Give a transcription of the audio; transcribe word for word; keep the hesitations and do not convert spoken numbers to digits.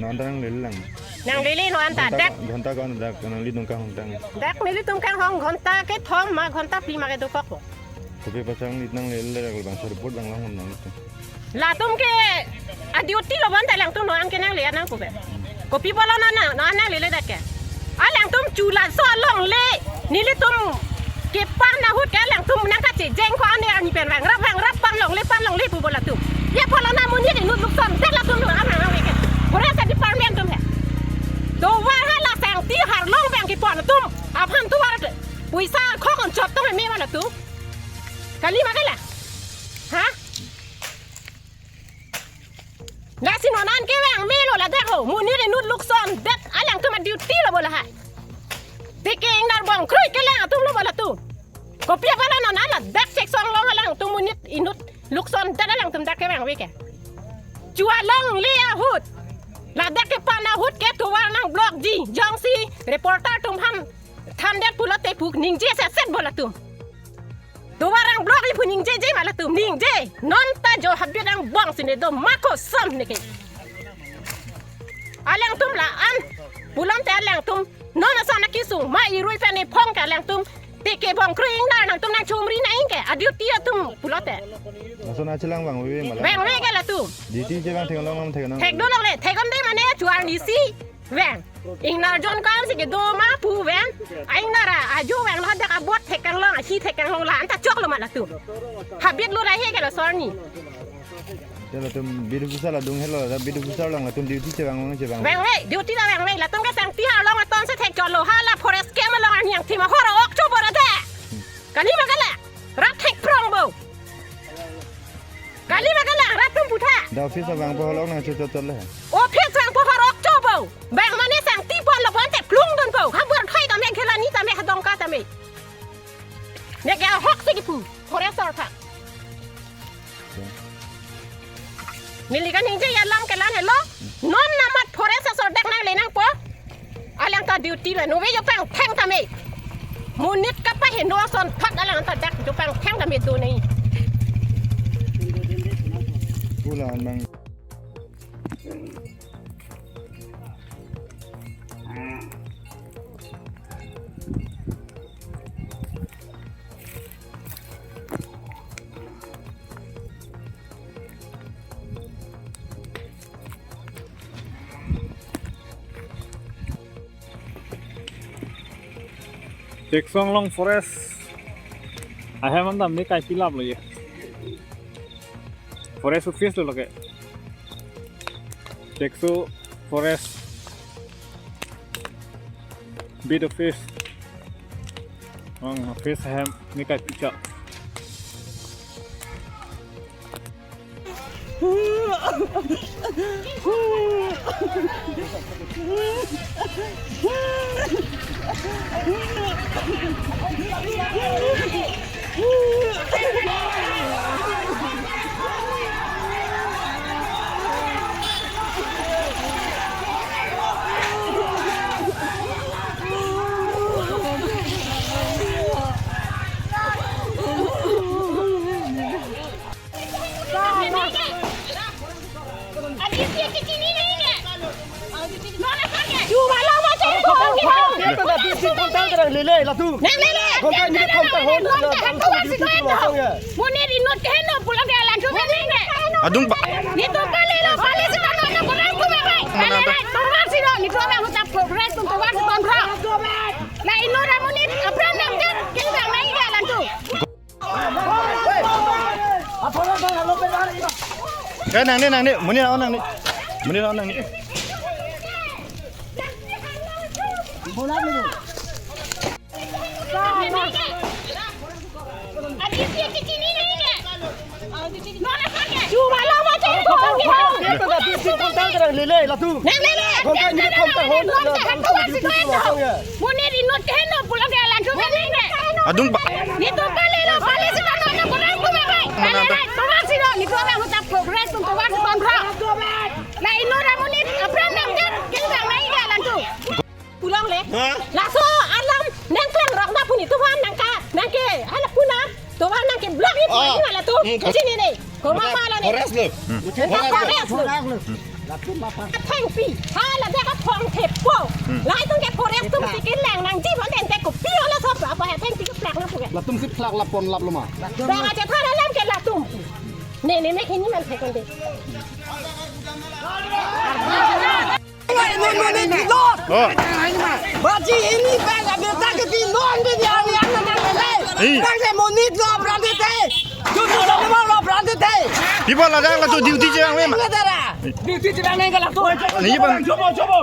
Non ta nanglele lang. Nanglele non ta dak. Ghonta ko-an dak nanglitum kanghong tang? Dak nelitum kanghong ghonta kethom ma ghonta phli ma kedokok. Kopi apotsi nanglitum nanglele dak, bangso report bang long nanglitum. Latum ke a-duty lo bonta alangtum non ke nangle nang kopi. Kopi apotlo non, non nanglele dak ke. Alangtum chula so longle. Nelitum kepang ahut ke alangtum nangkachejeng ko-an arni pen vangrap vangrap, pang longle pang longle pu bo latum. Ye apotlo non monit inut lukson det latum lo, amang amang ke. Forest Department atum he. Tovar hala sangti arlong abang kepon atum aphan tovar ke. Poisa khok on chop atum me ma latum. Kali ma kali. Ha? Lasi non an kevang melo ladak ho. Monit inut lukson det, alangtum a-duty lo bo lahai. Teke ingnar bongkrui kelang atum lo bo latum. Kopi apotlo non ladak Seksong along alangtum monit inut lukson det alangtum dak kevangve ke. Chua longle ahut. Ladak kepang ahut ke tovar nang-blockji. Jongsi reporter atum aphan thandet pulote pu ningje setset bo latum. Tovar nang-blockji pu ningjeje ma latum, ningje. Non ta jo habit angbong si ne do ma koson ne ke. Alangtum la-an pulote alangtum non ason akesung ma irui pen ephong ke alangtum teke bongkrui ingnar nangtum nangchomri nang ke a-duty atum pulote. Lason achelang vangve ma la? Vangve ke latum. Duty chevang thek-ong long thek-ong long. Thek do longle, thek-ong de mane chuar ni si vang. Ingnar jon ko-an si kedo ma pu vang. A ingnar a, ajo vanglo dak abot thek-ong long, ahi thek-ong long la-an ta choklo ma latum. Habit lo rahe ke lason arni. Ya latum beat officer la dung helo, beat officer along latum duty chevang vang chevang. Vangve, duty ta vangve, latum ke sangti arlong aton si thek choklo, hala forest camp along arni angthim ahor ok cho bo ra de. Kali ma kali, rat thek prong bo. Kali ma kali, rat atum putha. Dak office vangpo holong nang chot chot le. Office vangpo ahor ok cho bo. Vang mane sangti ponlo bonte plung dunpo. Habor khai tame, khelani tame, hadongka tame. Neke ahok si kipu. Forest asor tha. Neli kaningje alam ke la-an helo. Non amat forest asor dak nangle nangpo. Alangtum a-duty lo, nove jo pangthang tame. Monit kapaheno ason phat alangtum dak jo pangthang tame do nai. Pula nang. Seksong along forest ahem an dam ni kai pilap lo ye. Forest office lo lo ke. Seksong forest beat office. Ong office ahem ni kai pichok. Adung ba. Nelitum kalelo, kali sita nonta kore tu bang. Mana ta? Nelitum bang huta progress untuk bang kontrol. La inut amonit apran nangdet, kini bang nai ke alantu. Eh, nangne, nangne, monit ra-o nangne. Monit ra-o nangne. Adung ba. Nelitum kalilo, pali si kata na kurang kuma bai. Pali rai, tovar si do, nelitum abang huta progress atum tovar si kontra. La inut amonit apran nangjan, kembang nai ke alantu. Pulang le. Hah? Laso alam nangklangrok ma pu nelitum aphan nangke, nangke, hala pu na, tovar nangke block ni. Ah. Pu na latum. Hmm. Kachinine. Koma pala ne. Forest lo. Hmm. Forest lo. Forest lo. Athengpi, hala dia kathong thepo. Hmm. Lahai atum ke forest atum si kelang nangji pon den te kopi ola sop apa athengpi keplak nangpo ke. Latum si plak lapon lap lo ma. Bang aja thara lam ke latum. Ne, ne, ne, ini man thekon de. Ini monit dilot. Oh. Baji ini bang abeta ke dilot di dia ni ang nang le. Ih. Bang le monit lo apran di te. Jujur sama lo apran di te. People la jang latum duty chevang me ma. Ngadara. Duty chevang nang ke latum. Ni bang. Chobo, chobo.